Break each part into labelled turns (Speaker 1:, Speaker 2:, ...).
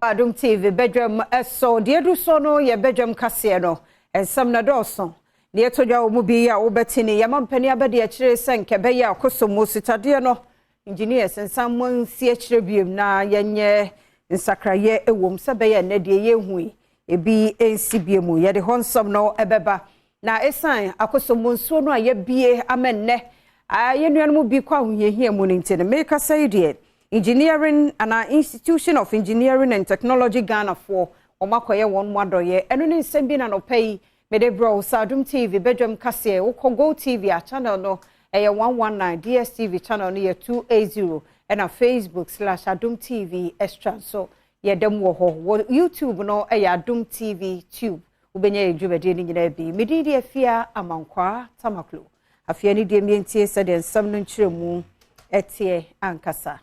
Speaker 1: Adom TV badwam so deɛ edu so no yɛ badwam kaseɛ no nsɛm na dɔɔso. Deɛ ɛtɔ dwa wɔ mu bi a wobɛte ne yɛma mpanin abɛde akyire sɛ nkɛbɛyɛ Akosombo sutadeɛ no engineers nsa mmɔ nsi akyire biem na yɛnyɛ nsakrayɛ wɔ mu sɛ bɛyɛ nnɛ deɛ yɛhu yi ebi nsi bie mu. Yɛde hɔ nsɛm no ɛbɛba na ɛsan Akosombo nsuo no a yɛbie ama nnɛ yɛn nuanom bi kɔ ahohiahia mu no nti no, mekasa yi deɛ, Engineering anaa Institution of Engineering and Technology Ghana foɔ wɔn akɔyɛ wɔn mu adɔyɛ. Ɛno ne nsɛm bi na nɔpɛ yi mede brɛ wo sɛ Adom TV badwam kaseɛ. Wokɔ Go TV a, channel no ɛyɛ 119, DSTV channel no yɛ 280, ɛna Facebook/Adom TV Extra nso yɛda mu wɔ hɔ. Wɔ YouTube no ɛyɛ Adom TV Tube. Wobɛnya yɛn dwumadie no nyinaa bi. Medin de Afia Amankwaa Tamaklo. Afei ne deɛ mmiɛntie sɛdeɛ nsɛm no nkyerɛmu ɛteɛ ankasa.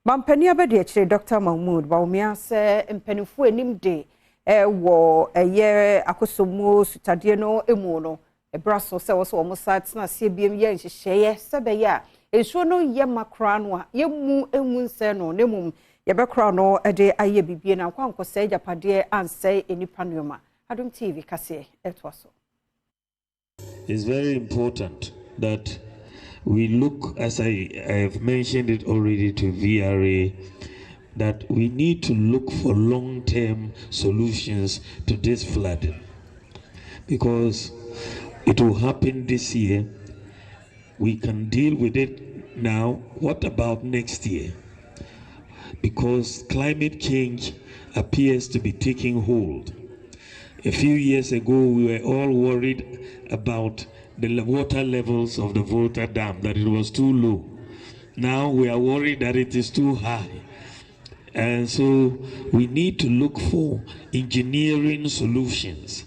Speaker 1: Mampanin abɛdi akyire Dr Mahmood Bawumia sɛ mpanimfoɔ anim de ɛwɔ ɛyɛ Akosombo sutadeɛ no mu no, ɛbra so sɛ wɔsɛ wɔn sa tena aseɛ biem yɛ nhyehyɛeɛ sɛ bɛyɛ a nsuo no yɛ ma koraa no a yɛmu emu nsɛn no, na mmom yɛbɛkora no de ayɛ bibie na nkɔ ankɔsɛe agyapadeɛ ansɛe nnipa nneɛma. Adom TV kaseɛ ɛtoa so.
Speaker 2: It's very important that we look, as I have mentioned it already to VRA, that we need to look for long term solutions to this flooding, because it will happen this year. We can deal with it now. What about next year? Because climate change appears to be taking hold. A few years ago, we were all worried about the water levels of the Volta Dam, that it was too low. Now we are worried that it is too high. And so we need to look for engineering solutions.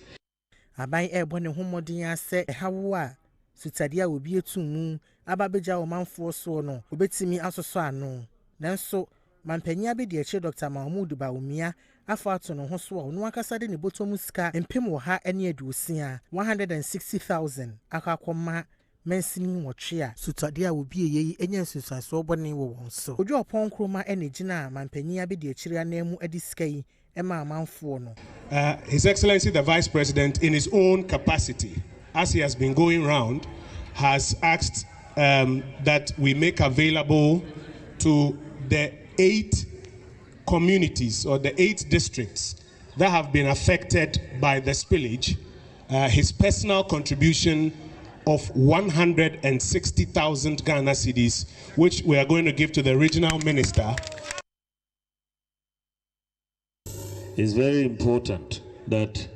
Speaker 3: Aban ɛrebɔ ne ho mmɔden asɛ ɛhaw a sutadeɛ a obi etu mu aba abɛgya ɔmanfoɔ soɔ no, obetumi asosɔ ano. Nanso mampanyin abɛdi akyire Dr Mahmood Bawumia afa ato ne ho so a ɔno ankasa de ne bɔtɔ mu sika 160,000, 160,000, akɔ akɔma mansini 8 a sutadeɛ a obi yɛ yi anya nsunsuansoɔ bɔne wɔ wɔn so. Kojo Oppong Nkrumah ɛna gyina mampanyin abɛdi akyire anan mu de sika yi ɛma amanfoɔ no.
Speaker 4: His Excellency the Vice President, in his own capacity, as he has been going round, has asked that we make available to the eight communities or the eight districts that have been affected by the spillage his personal contribution of 160,000 Ghana cedis, which we are going to give to the regional minister.
Speaker 2: It's very important that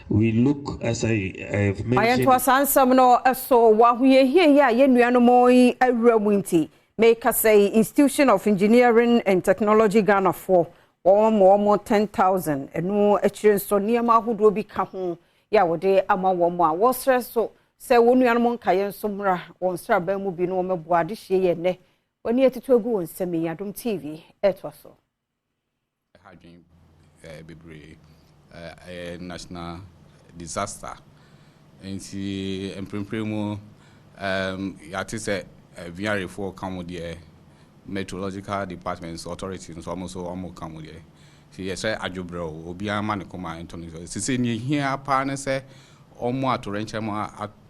Speaker 2: we look, as I have mentioned.
Speaker 1: Ayɛntoa saa nsɛm no so wɔ ahoyɛhie yi a yɛn nuanom yi awura mu nti, meka sɛ Institution of Engineering and Technology Ghana foɔ wɔn ma wɔn 10,000. Ɛno akyire nso nneɛma ahodoɔ bi ka ho yɛ a wɔde ama wɔn a wɔsrɛ so sɛ wɔn nuanom nkaeɛ nso mmra wɔn nsraban mu bi na wɔn mɛboa adehyie yɛ nnɛ wɔn ani atutu agu wɔn nsam yi. Adom TV ɛtoa so.
Speaker 5: Adwene bebree ɛyɛ national disaster, nti mprempren mu yɛate sɛ VRA foɔ ka mo deɛ, Meteorological Department authority nso ɔmo nso ɔmo ka mo deɛ, nti yɛsɛ adwobrɛ o obiara ma ne kɔma ntɔ no so. Sisi nea ehia paa ne sɛ ɔmo atorɛnkyɛm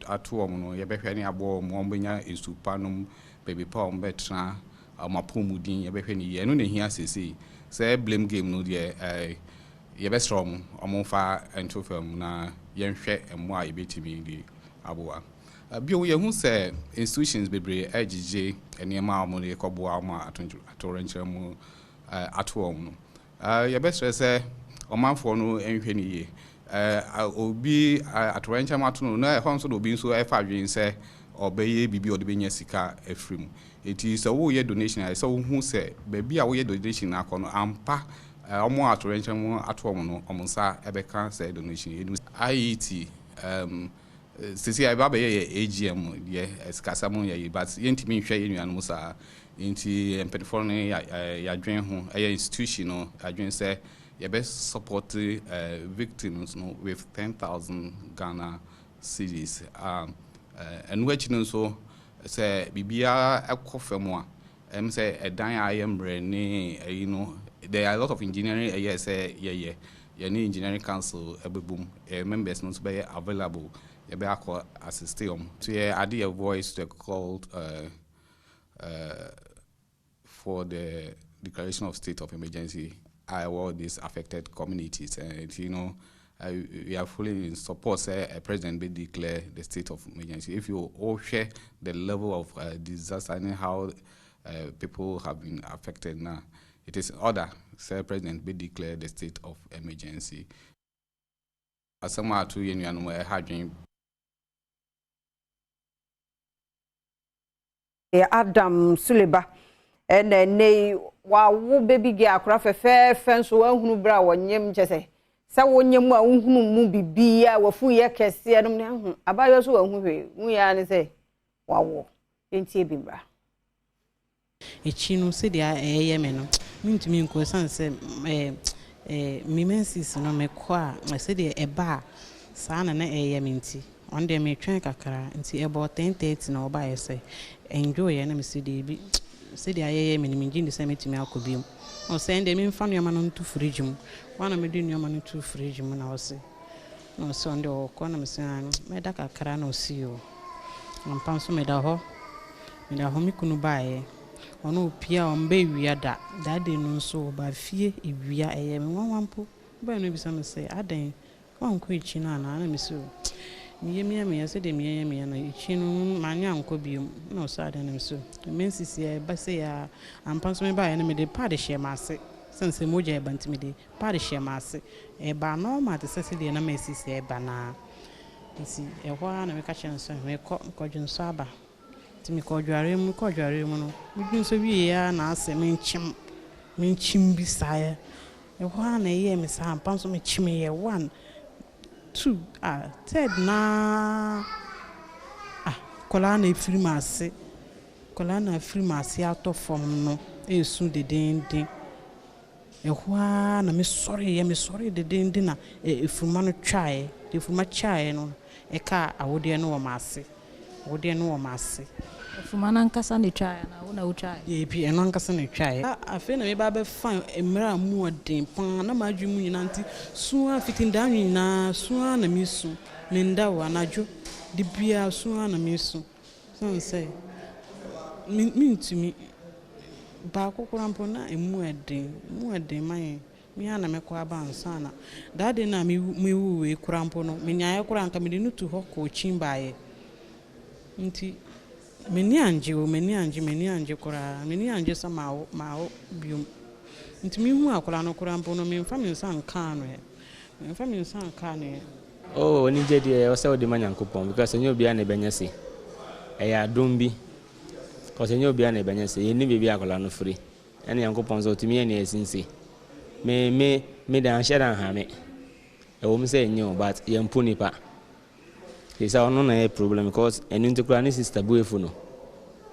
Speaker 5: ato wɔn no, yɛbɛhwɛ ne aboɔ wɔn, wɔn bɛnya nsu pa nom, baabi pa a wɔn bɛtena, wɔn apɔmuden yɛbɛhwɛ ne yie. Ɛno na ehia sisi. Sɛ blame game no deɛ, yɛbɛsrɛ wɔn wɔn mfa nto fam na yɛnhwɛ mmoa a yɛbɛtumi de aboa. Bio, yɛhu sɛ institutions bebree ɛgyegye nneɛma a wɔde kɔboa wɔn a atorɛnkyɛm mu ato wɔn no. Yɛbɛsrɛ sɛ ɔmanfoɔ no nhwɛ ne yie. Obi atorɛnkyɛm ato no na ɛhɔ nso na obi nso ɛfa adwene sɛ ɔbɛyɛ biribi a ɔde bɛnya sika afiri mu. Eti sɛ woyɛ donation a, sɛ wohu sɛ baabi a woyɛ donation akɔ no ampa ɔmo atorɛnkyɛm ato wɔn no, ɔmo nsa ɛbɛka sɛ donation. Yɛnim IET sisi a ɛba bɛyɛ yɛ AGM deɛ, sikasɛm yɛ yi, but yɛntumi nhwɛ yɛn nuanom saa. Nti mpanyinfoɔ no yɛadwen ho, ɛyɛ institution no yɛadwen sɛ yɛbɛ support victims no with 10,000 Ghana cedis. Ɛno akyi no nso, sɛ biribiara ɛkɔ fam a Sɛ ɛdan a ayɛ mmerɛ ne ɛyi no, there are a lot of engineering ɛyɛ sɛ yɛyɛ yɛne Engineering Council ɛbɛbom, members no nso bɛyɛ available, yɛbɛ akɔ assist wɔn. So yɛ ade yɛ voice to call for the declaration of state of emergency a ɛwɔ these affected communities. We are fully in support sɛ a president bɛ declare the state of emergency. If you all share the level of disaster and how people have been affected now, it is order sɛ president bɛ declare the state of emergency. Asɛm a ato yɛn nuanom ɛha dwen.
Speaker 1: Adam Suleba ɛna ɛnɛ yi wawo baby girl akora fɛfɛɛfɛ, nso wahunu berɛ a wɔnyem kyɛ sɛ wonyem a wohunu mu biribiara, wafu yɛ kɛseɛ nom ne ahu abayewa so wahu hwee hu yɛ ne sɛ wawo. Yɛntie bi mmra.
Speaker 6: Akyi no, sɛdeɛ ɛyɛ me no, mentumi nkɔ ɛsiane sɛ ɛɛ me menses no mekɔ a, sɛdeɛ ɛba a saa na na ɛyɛ me, nti ɔno deɛ metwɛn kakra. Nti ɛbɔ 10:30 na ɔbaeɛ sɛ ɛndwoeɛ, na mesi deebi, sɛdeɛ ayɛyɛ me no, mengye ndi sɛ mɛtumi akɔ biom. Ɔsɛ ɛn deɛ memfa nneɛma no nto fridge mu wana mede nneɛma no to fridge mu na ɔse ɔno deɛ ɔkɔ, na mese mɛda kakra, na ɔsi o ampa nso meda hɔ, meda hɔ. Me kunu baeɛ, ɔno opia a ɔmbɛ ewia da that day no nso ɔba fie ewia. Ɛyɛ me nwanwa mpo. Ɔbaeɛ no bisa me sɛ adɛn, wankɔ akyi no anaa? Na mese o meyɛ meyɛ sɛdeɛ meyɛ meyɛ no akyi no manyɛ ankɔ biom. Na ɔsɛ adɛn? Na mese o mensisi ɛba sɛ yɛ a ampa nso mebaeɛ no, mede pad hyɛ m'ase sɛne sɛ mogya ɛba, nti mede pad hyɛ m'ase. Ɛba normal te sɛ sɛdeɛ na masisi ɛba naa. Nti ɛhɔ ara na meka kyerɛ no sɛ mekɔ mekɔdwe nso aba. Nti mekɔ dware mu, mekɔ dware mu no, medwe nso wie ara na asɛ menkyem menkyim bi saa. Ɛhɔ ara na ɛyɛɛ me saa ampa nso mekyim yɛ one, two, ah, third naa, ah, kɔlaa na efiri mu ase, kɔlaa na efiri mu ase atɔ fam no esu dedenden. Ɛhɔ ara na mesɔre yɛ, mesɔre dedenden na efuruma no twaeɛ. Efuruma twaeɛ no, ɛka awodeɛ no wɔ m'ase, awodeɛ no wɔ m'ase.
Speaker 7: Efuruma no ankasa na etwaeɛ anaa wo na wotwaeɛ?
Speaker 6: Ebi ɛno ankasa na etwaeɛ. Afei na meba abɛfa mmerɛ a mu ɔden paa na m'adwene mu nyinaa nti sua fiti ndaa nyinaa sua na mesu. Menda wɔ anadwo de biara sua na mesu sɛn sɛ mentumi baako koraa mpo na emu ɛden, emu ɛden ma yɛn. Me ara na mɛkɔ aba ansa na daade na mewu. Wei koraa mpo no, menyaeɛ koraa nka mede no to hɔ kɔ akyi baeɛ. Nti m'ani angye o, m'ani angye, m'ani angye koraa, m'ani angye sɛ maawo, maawo biom. Nti mehu akwadaa no koraa mpo no, memfa me nsa nkaa no ɛ, memfa me nsa nkaa no ɛ.
Speaker 8: Oh, anigye deɛ ɛwɔ sɛ wode ma Nyankopɔn, because ɛnyɛ obiara na ɛbɛnya se. Ɛyɛ adom bi, because ɛnyɛ obiara na ɛbɛnya se. Yɛnni baabi a akwadaa no firi, ɛne Nyankopɔn sɛ ɔtumi yɛ nea ɛsinsi. Me de anhyɛ da nha me. Ɛwɔ mu sɛ ɛnyɛ o, but yɛmpo nipa sɛ ɔno na ɛyɛ problem, because ɛno nti koraa ne sister bu efu no.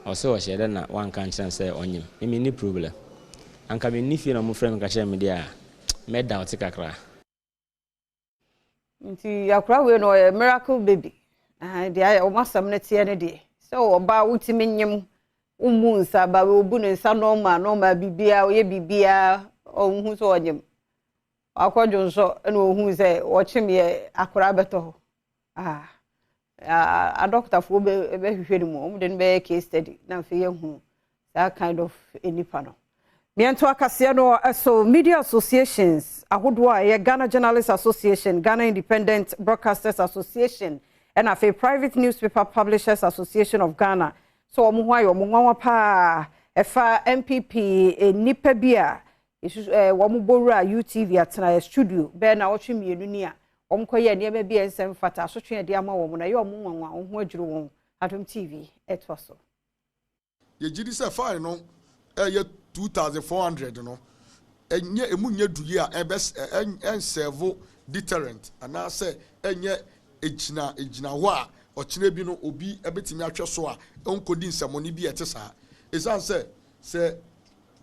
Speaker 8: Ɔsɛ ɔhyɛ dɛ na wanka nkyerɛ sɛ ɔnyim. Me ni problem anka menni fie na ɔmofrɛ me ka kyerɛ me deɛ a mɛda ɔte kakra.
Speaker 1: Nti akora wei no ɔyɛ miracle baby. Deɛ ayɛ ɔmo asɛm no teɛ no deɛ sɛ ɔbaa wotumi nyem, wommu nsa ba, obu ne nsa normal normal, biribiara ɔyɛ biribiara, ɔnhu sɛ ɔnyem. Akɔdwo nso ɛna ohun sɛ ɔkyem yɛ akora bɛtɔ hɔ. Ah, adɔkotafoɔ bɛhwehwɛ no mu, wɔn de no bɛyɛ case study na afei yɛhunu saa kind of nipa no. Mmiɛnto akaseɛ no so, media associations ahodoɔ a ɛyɛ Ghana Journalists Association, Ghana Independent Broadcasters Association, ɛna afei Private Newspaper Publishers Association of Ghana so, wɔn ho ayɛ wɔn nwanwa paa ɛfa NPP nipa bi a wɔn bɔwura UTV atenaeɛ studio bɛɛ na wɔtwe mmienu ni a wɔn kɔyɛ nneɛma bi a nsɛm fata asotwe yɛde ama wɔn na ɛyɛ wɔn nwanwa, wɔn ho adwiri wɔn. Adom TV ɛtoa so.
Speaker 9: Yɛgye di sɛ fine no ɛyɛ 2,400 no, ɛnyɛ emu nyɛ du yi a ɛbɛ ɛnserve deterrent anaasɛ ɛnyɛ egyina egyina hɔ a ɔkyerɛ bi no obi ɛbɛtumi ahwɛ so a ɛnkɔdi nsɛmɔni bi a ɛte saa, ɛsiane sɛ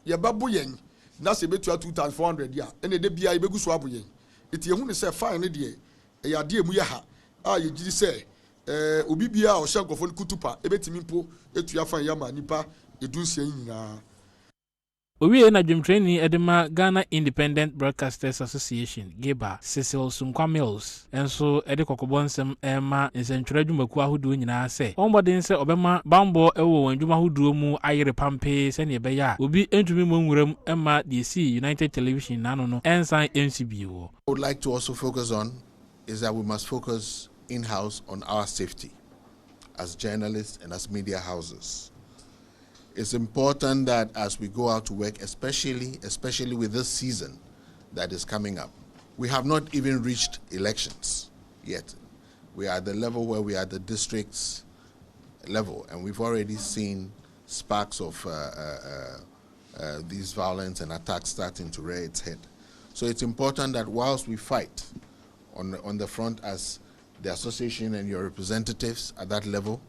Speaker 9: yɛbɛbo yɛn na sɛ yɛbɛtua 2,400 a, ɛna ɛde bia yɛbɛgu so abo yɛn. Eti ehu ne sɛ fine no deɛ ɛyɛ adeɛ emu yɛ ha a yɛgye di sɛ obi biara a ɔhyɛ nkurɔfoɔ no kutupa ebɛtumi mpo etua fine yɛ ama nipa 16 yi nyinaa.
Speaker 10: Owie na dwamtrani de ma Ghana Independent Broadcasters Association, GIBA, Cecil Sunkwa Mills nso de kɔkɔbɔ nsɛm rema nsɛntwerɛ adwumakuo ahodoɔ nyinaa sɛ wɔmmɔ mmɔden sɛ wɔbɛma bammɔ wɔ wɔn adwuma ahodoɔ mu ayere pampee sɛdeɛ ɛbɛyɛ a obi ntumi mmɔ nwuram mma deɛ ɛsii United Television n'ano no nsan nsi bio.
Speaker 11: I would like to also focus on is that we must focus in-house on our safety as journalists and as media houses. It's important that as we go out to work, especially with this season that is coming up, we have not even reached elections yet. We are at the level where we are at the districts level, and we've already seen sparks of these violence and attacks starting to rear its head. So it's important that whilst we fight on the front as the association and your representatives at that level,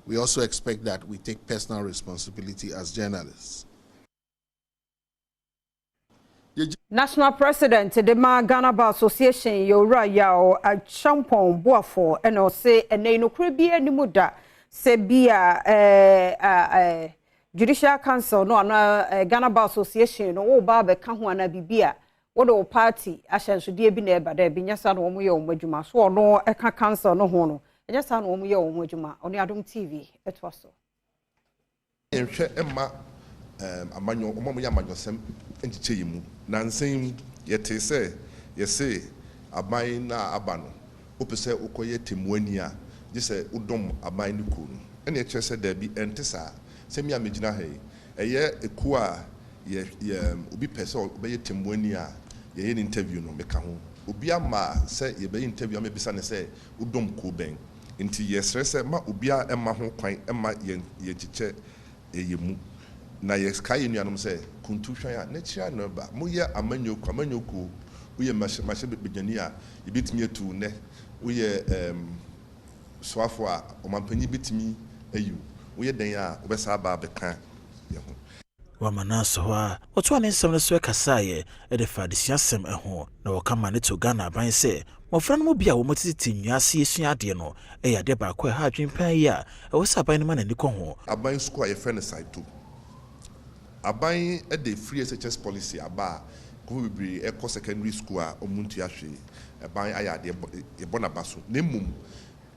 Speaker 11: we also expect that we take personal responsibility as journalists.
Speaker 1: National President de ma Ghana Bar Association, Yɛwura Yaw Acheampong Boafo, ɛna ɔse ɛnɛ nokora bi anim da sɛ bi a Judicial Council no ana Ghana Bar Association no wɔreba abɛka ho ana biribi a wɔde wɔ party ahyɛnsodeɛ bi na ɛba dɛ bi nyɛ saa na wɔn yɛ wɔn adwuma so. Ɔno ɛka council no ho no, ɛnyɛ saa na wɔn yɛ wɔn adwuma. Ɔne Adom TV ɛtoa so.
Speaker 12: Yɛnhwɛ mma amanyɔ ɔmo a wɔyɛ amanyɔsɛm nkyekyɛ yi mu nansan mu. Yɛte sɛ yɛse aban na aba no, wopɛ sɛ wokɔyɛ temmuani a, gye sɛ wodɔm aban no kuo no. Ɛna ɛkyerɛ sɛ daabi, ɛnte saa. Sɛ mi a megyina ha yi, ɛyɛ ekuo a yɛ yɛ obi pɛ sɛ ɔbɛyɛ temmuani a yɛyɛ ne interview no, meka ho. Obi ama sɛ yɛbɛyɛ interview ama ebisa ne sɛ wodɔm kuo bɛn. Nti yɛsrɛ sɛ ma obiara ɛma ho kwan ɛma yɛn yɛnkyekyɛ ɛyɛ mu na yɛkae yɛn nuanom sɛ kuntu hwan a n'akyiri ano ba moyɛ amanyɔkuo amanyɔkuo. Woyɛ mmarahyɛbadwani a, yɛbɛtumi atu nnɛ. Woyɛ soafo a, ɔmanpanyin bɛtumi ayi wo. Woyɛ dan a, wobɛsa aba abɛka yɛn ho.
Speaker 13: Wama no asɔ hɔ a wɔtoa ne nsɛm no so kasaeɛ de fa adesuasɛm ho na wɔka ma ne to Ghana aban sɛ mmɔfra no mu bi a wɔtete nnua ase esua adeɛ no ɛyɛ adeɛ baako a ɛha adwene paa yi a ɛwɔ sɛ aban no ma n'ani kɔ ho.
Speaker 12: Aban sukuu a yɛfrɛ no Saito, aban de free SHS policy aba a nkurɔfoɔ bebree ɛkɔ secondary school a ɔmo ntua hwee. Aban ayɛ adeɛ, yɛbɔ n'aba so, na mmom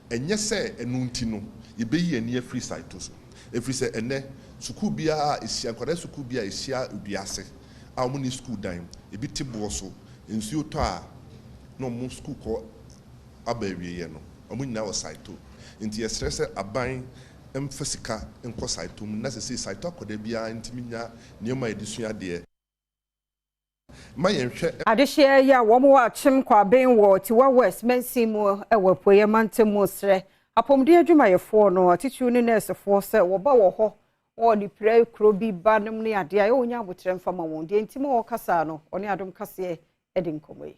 Speaker 12: ɛnyɛ sɛ ɛno nti no yɛbɛyi ani afiri Saito so, ɛfiri sɛ ɛnɛ sukuu biara a ɛhyia nkwadaa, sukuu bi a ɛhyia dua ase a wɔn ni sukuu dan, ebi te boɔ so, nsuo tɔ a na wɔn sukuu kɔ aba awieɛ no, wɔn nyinaa wɔ Saito. Nti yɛsrɛ sɛ aban mfa sika nkɔ Saito mu na sɛ Saito akwadaa biara ntumi nya nneɛma a yɛde sua adeɛ ma yɛnhwɛ.
Speaker 1: Adehyeɛ yi a wɔn wɔ Akyem Kwaben wɔ Atiwa West mansin mu wɔ Apueeɛ mantam mu srɛ apɔmuden adwumayɛfoɔ no, atitiriw ne nɛɛsefoɔ, sɛ wɔba wɔ hɔ wɔde pira kuro bi ba nom ne adeɛ a ɛwɔ nya abotire mfa ma wɔn deɛ. Nti ma wɔkasa no, ɔne Adom kaseɛ de nkɔmmɔ yi.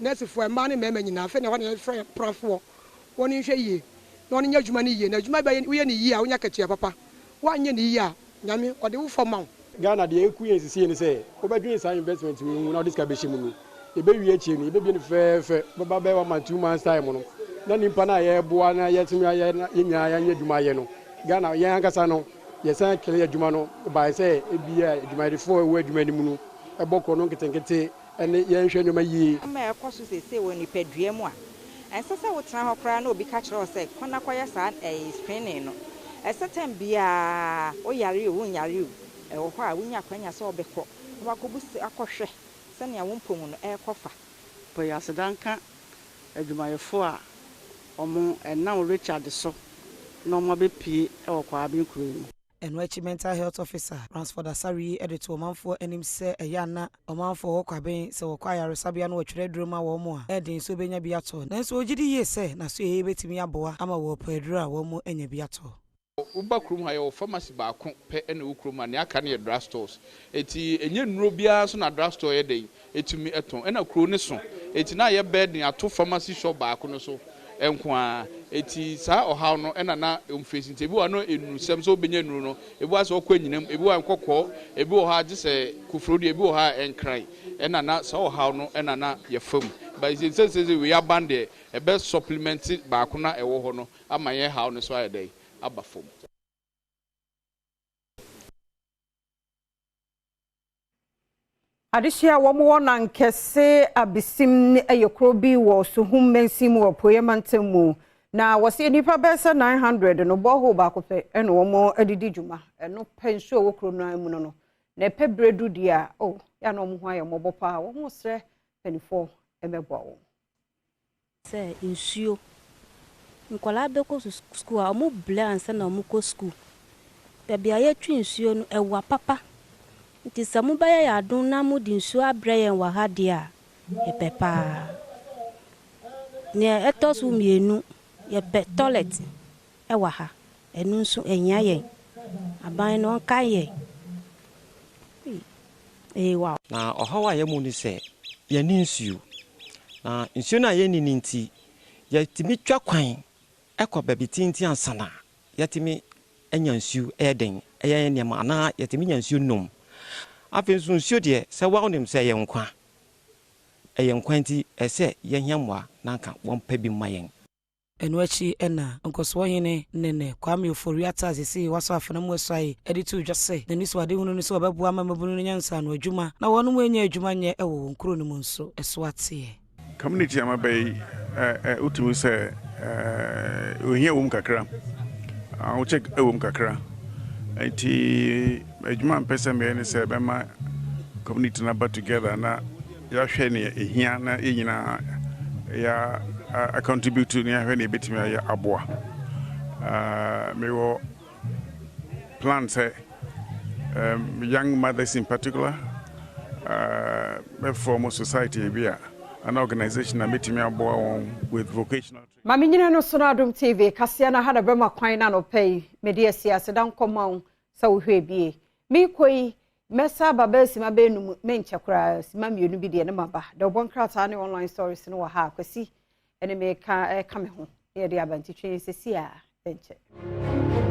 Speaker 14: Nɛɛsefoɔ mmaa ne mmarima nyinaa, afei na ɛhɔ na yɛfrɛ yɛn prafoɔ. Wɔn nhwɛ yie na wɔn nyɛ adwuma no yie, na adwuma bɛyɛ woyɛ ne yie a, wonya katua papa. Woanyɛ ne yie a, Nyame ɔde wo fam ma wo.
Speaker 15: Ghana deɛ ɛku yɛn sisie ne sɛ wobɛdwene saa investment wei ho na wode sika bɛhyɛ mu no, yɛbɛwie akyire no, yɛbɛbie no fɛɛfɛ, bɛba bɛyɛ 1 month, 2 months time no, na nipa no a yɛreboa na yɛtumi ayɛ na yɛn nyinaa yɛnyɛ adwuma ayɛ no, Ghana yɛn ankasa no yɛsan kele adwuma no bae sɛ ebia adwumayɛfoɔ a ɛwɔ adwuma no mu no ɛbɔ korɔ no nketenkete ɛne yɛnhwɛ nneɛma yie.
Speaker 16: Ma ɛkɔ so seesei wɔ nipadua mu a, ɛnsɛ sɛ wotena hɔ koraa na obi ka kyerɛ wo sɛ kɔ na kɔyɛ saa ɛyɛ screening no. Ɛsɛ tɛm biara, woyare o, wonyare o, ɛwɔ hɔ a wonya akwanya sɛ wobɛkɔ na wakɔbu akɔhwɛ sɛnea wo mpɔmu no ɛrekɔ fa.
Speaker 6: Pɔyi aseda nka adwumayɛfoɔ a ɔmo ɛnam Richard so na ɔmo abɛpie ɛwɔ Kwaben kuro yi mu.
Speaker 17: Ɛno akyi, mental health officer Ransford Asare de to ɔmanfoɔ anim sɛ ɛyɛ ana ɔmanfoɔ wɔ Kwaben sɛ wɔkɔ ayaresabea no wɔtwerɛ aduro ma wɔn mu a, ɛden sɛ wobɛnya bi atɔ, nanso ɔgye di yie sɛ naso yɛyɛ bɛtumi aboa ama wɔpɔ aduro a wɔn mu anya bi atɔ.
Speaker 18: Woba kurom ha, yɛwɔ pharmacy baako pɛ ɛna ɛwɔ kurom ha. Nea aka no yɛ drug stores, eti enye nnuro biara nso na drug store yɛ den etumi ɛtɔn. Ɛna kuro ne so eti na yɛ bɛɛ den ato pharmacy shop baako no so nko ara. Eti saa ɔhaw no ɛna na mfesi. Nti ebi wɔ no enurusɛm sɛ wobɛnya nnuro no, ebi wɔ sɛ ɔkɔ anyinam, ebi wɔ nkɔkɔɔ, ebi wɔ hɔ agye sɛ koforo deɛ, ebi wɔ hɔ a ɛnkran. Ɛna na saa ɔhaw no ɛna na yɛ fam. But sɛ sɛ wei aban deɛ, ɛbɛ supplement baako na ɛwɔ hɔ no ama yɛn haw no so ayɛ dɛ aba fam.
Speaker 1: Adehye a wɔwɔ Nankɛse Abesim yɛ kuro bi wɔ Suhum mansin mu wɔ Apueeɛ Mantam mu. Na wɔse nnipa bɛyɛ sɛ 900 no, borehole baako pɛ na wɔde di dwuma. Ɛno pɛ nsuo a ɛwɔ kuro no ara mu no no. Na ɛpɛ berɛ du deɛ a, oh, yɛ a na wɔn ho ayɛ mmɔbɔ paa. Wɔsrɛ mpanimfoɔ mmɛboa wɔn.
Speaker 19: Sɛ nsuo. Nkwadaa bɛkɔ sukuu a, wɔbrɛ ansa na wɔkɔ sukuu. Baabi a yɛtwe nsuo no, ɛwa papa. Nti sɛ mobɛyɛ yɛn adom na mode nsuo abrɛ yɛn wɔ ha deɛ a, yɛpɛ pa ara. Deɛ ɛtɔ so mmienu, yɛpɛ tɔlɛt wɔ ha. Ɛno nso, ɛhia yɛn. Aban no, ɔnkae yɛn. Ei, wow.
Speaker 20: Na ɔhaw a yɛwɔ mu ne sɛ, yɛnni nsuo. Na nsuo no a yɛnni no nti, yɛtumi twa kwan kɔ baabi tenten ansa na yɛatumi anya nsuo yɛ den yɛ yɛn nneɛma anaa yɛtumi nya nsuo nom. Afei nso nsuo deɛ, sɛ wo ara wonim sɛ ɛyɛ nkwa. Ɛyɛ nkwa nti, ɛsɛ sɛ yɛhia mmoa na anka wɔmpɛ bi mma yɛn.
Speaker 17: Ɛno akyi na Nkɔsoɔ Hene Nene Kwame Ofori-Atta a seesei wasɔ afena mu asuae de too dwa sɛ n'anisoadehunu ne sɛ ɔbɛboa ama mmabunu no anya nsaano adwuma na wɔnom anya adwuma nyɛ wɔ wɔn kuro no mu nso so ateɛ.
Speaker 21: Community a maba yi, wotumi hu sɛ ohia wɔ mu kakra, ahokyɛ wɔ mu kakra. Nti adwuma a mepɛ sɛ meyɛ ne sɛ bɛma community no aba together na yɛahwɛ nea ehia na yɛn nyinaa yɛ a contribute na yɛahwɛ nea ebetumi ayɛ aboa. Mewɔ plan sɛ um, young mothers in particular uh, mɛform society bi a an organization a mɛtumi aboa wɔn with vocational
Speaker 1: Ma menyina no so no Adom TV kaseɛ no ha na bɛma kwan no anɔpa yi mede asi aseda nkɔma wo sɛ wohwɛ bie meekɔ yi Mɛsa aba bɛyɛ sima bɛyɛ num menkyɛ koraa sima mmienu bi deɛ ne maba dawubɔ nkrataa ne online stories no wɔ ha a Kwasi ne meka ɛka me ho na yɛde aba nti twɛn sɛsi a ɛnkyɛ.